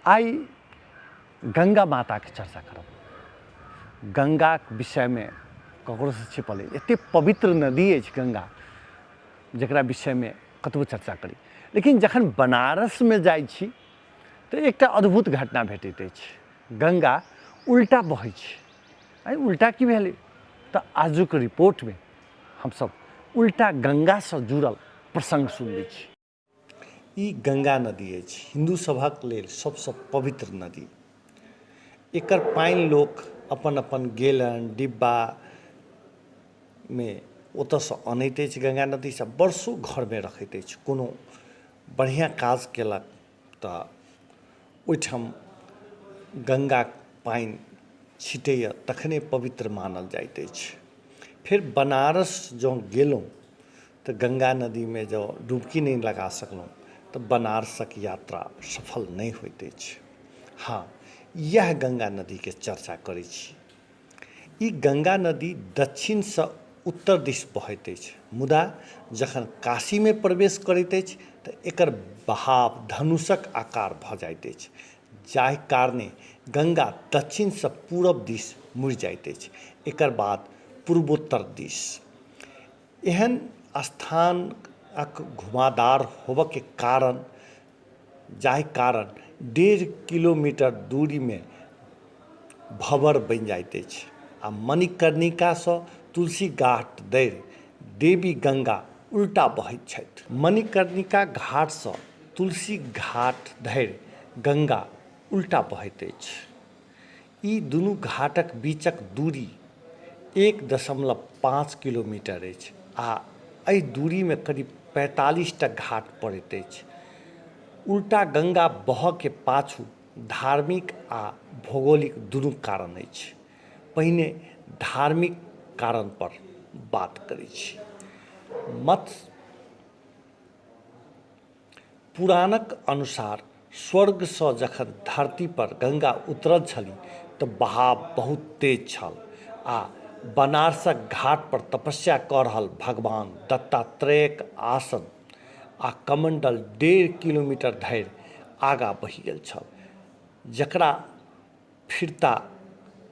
आइ गङ्गा माताके चर्चा करब। गङ्गाके विषयमे ककरोसँ छिपल अछि, एतेक पवित्र नदी अछि गङ्गा जकरा विषयमे कतबो चर्चा करी, लेकिन जखन बनारसमे जाइ छी तऽ एकटा अद्भुत घटना भेटैत अछि। गङ्गा उल्टा बहै छै। आइ उल्टा की भेलै? तऽ आजुक रिपोर्टमे हमसब उल्टा गङ्गासँ जुड़ल प्रसङ्ग सुनबै छी। ई गङ्गा नदी अछि हिन्दू सभक लेल सबसँ पवित्र नदी। एकर पानि लोक अपन अपन गेलन डिब्बामे ओतऽसँ अनैत अछि गङ्गा नदीसँ, वर्षो घरमे रखैत अछि। कोनो बढ़िआँ काज केलक तऽ ओहिठाम गङ्गाके पानि छिटैए, तखने पवित्र मानल जाइत अछि। फेर बनारस जँ गेलहुँ तऽ गङ्गा नदीमे जँ डुबकी नहि लगा सकलहुँ तऽ बनारसक यात्रा सफल नहि होइत अछि। हँ, इएह गङ्गा नदीके चर्चा करै छी। ई गङ्गा नदी दक्षिणसँ उत्तर दिस बहैत अछि, मुदा जखन काशीमे प्रवेश करैत अछि तऽ एकर बहाव धनुषक आकार भऽ जाइत अछि, जाहि कारणे गङ्गा दक्षिणसँ पूरब दिस मुड़ि जाइत अछि, एकर बाद पूर्वोत्तर दिस। एहन स्थानक घुमावदार होबऽके कारण, जाहि कारण 1.5 किलोमीटर दूरीमे भँवर बनि जाइत अछि आ मणिकर्णिकासँ तुलसी घाट धरि देवी गङ्गा उल्टा बहैत छथि। मणिकर्णिका घाटसँ तुलसी घाट धरि गङ्गा उल्टा बहैत अछि। ई दुनू घाटक बीचक दूरी 1.5 किलोमीटर अछि आ एहि दूरीमे करीब 45 टा घाट पड़ैत अछि। उल्टा गङ्गा बहऽके पाछू धार्मिक आ भौगोलिक दुनू कारण अछि। पहिने धार्मिक कारणपर बात करै छी। मत्स्य पुराणक अनुसार स्वर्गसँ जखन धरती पर गङ्गा उतरल छलीह तऽ बहाव बहुत तेज छल आ बनारसक घाट पर तपस्या कऽ रहल भगवान दत्तात्रेयक आसन आ कमण्डल 1.5 किलोमीटर धरि आगाँ बहि गेल छल, जकरा फिरता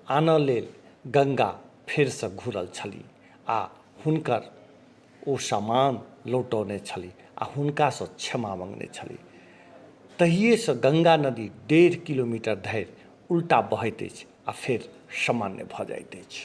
आनऽ लेल गङ्गा फेरसँ घुरल छलीह आ हुनकर ओ सामान लौटौने छलीह आ हुनकासँ क्षमा मङ्गने छलीह। तहिएसँ गङ्गा नदी 1.5 किलोमीटर धरि उल्टा बहैत अछि आ फेर सामान्य भऽ जाइत अछि।